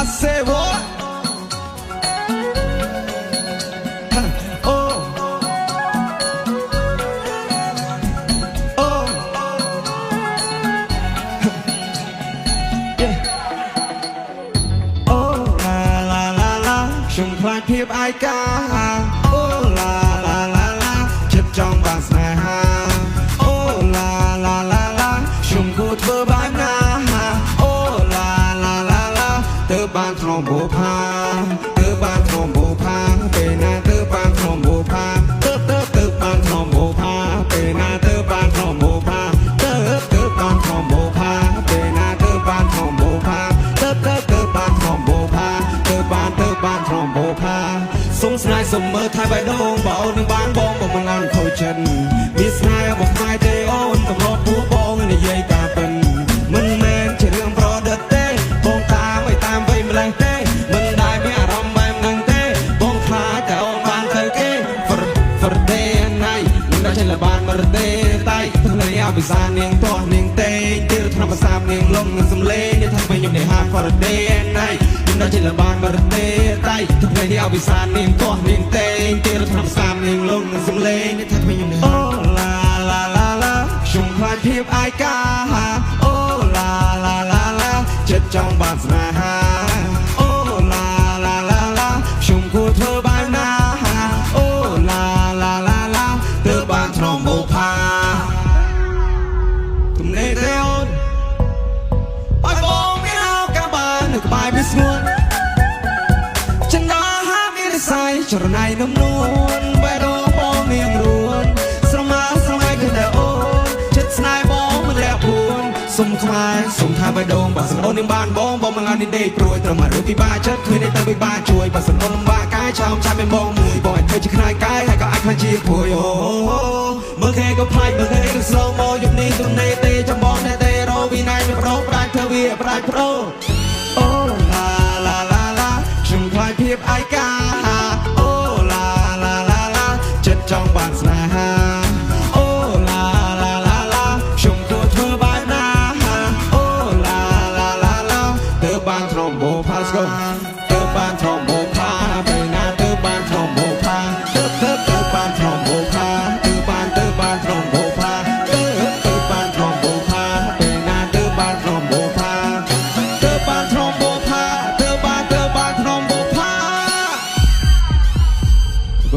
I say what? Oh, oh, yeah. អូឡាឡាឡាឡាខ្ញុំខ្លាចភាពឯកាអូឡាឡាឡាឡាចិត្តចង់បានស្នេហាអូឡាឡាឡាឡាខ្ញុំគួរធ្វើបែបណាអូឡាឡាឡាឡាទើបបានធ្នមបុផាទើបបានធ្នមបុផាពេលណាទើបបានធ្នមបុផាទើបទើបទើបបានធ្នមបុផាពេលណាទើបបានធ្នមបុផាទើបទើបបានធ្នមបុផាពេលណាទើបបានធ្នមបុផាទើបទើបទើបបានធ្នមបុផាទើបបានទើបបានធ្នមបុផាសុំស្នេហ៍សុំមើលថែបេះដូងបើអូននឹងបានបងបងមិនអន់ខូចចិត្តមានស្នេហ៍បងខ្មែរទេអូនកម្រពួកបងនិយាយការពិនមិនមែនជារឿងប្រឌិតទេបងតាមឲ្យតាមវ័យម្លេះទេមិនដែលមានអារម្មណ៍បែបហ្នឹងទេបងខ្លាចតែអូនបានទៅគេ for for day and night មិនដែលចេះលបានមករទេតៃទលេអភិសានាងទាស់នាងទេទៀតថ្នាំប្រសាមនាងលំនឹងសំលេងនេះថាវិញខ្ញុំនេះហា for the day and night មិនដែលចេះលបានមករទេតៃទលេអភិសានាងទាស់នាងទេទៀតថ្នាំប្រសាមនាងលំនឹងសំលេងនេះថាវិញខ្ញុំនេះអូឡាឡាឡាឡាខ្ញុំខ្លាចភាពឯកាអូឡាឡាឡាឡាចិត្តចង់បានស្នេហាអូឡាឡាឡាឡាខ្ញុំគួរធ្វើបែបណាអូឡាឡាឡាឡាទើបបានធ្នមបុផាទំនេរទេអូនឲ្យបងមានឱកាសបាននៅក្បែរវាស្ងួនចិនដាហាមាននិស័យចរណៃនំនួនបេះដូងបងនាងរួនស្រមាស្រមៃគឺតែអូនចិត្តស្នេហ៍បងមិនលាក់ពួនសុំខ្មែរសុំថាបេះដូងបើសិនអូននឹងបានបងបងមិនឲ្យនេះដេកព្រួយត្រឹមមករឿងពិបាកចិត្តឃើញតែពិបាកជួយបើសិនអូនលំបាកកាយឆោមឆាប់មានបងមួយបងឲ្យធ្វើជាខ្នាយកាយហើយក៏អាចខ្លាចជាព្រួយអូមើលគេក៏ប្លែកមើលគេក៏ស្លងមកយប់នេះទំនេរទេចាំបងតែទេរវិន័យមិនប្រោផ្ដាច់ធ្វើវាផ្ដាច់ប្រូ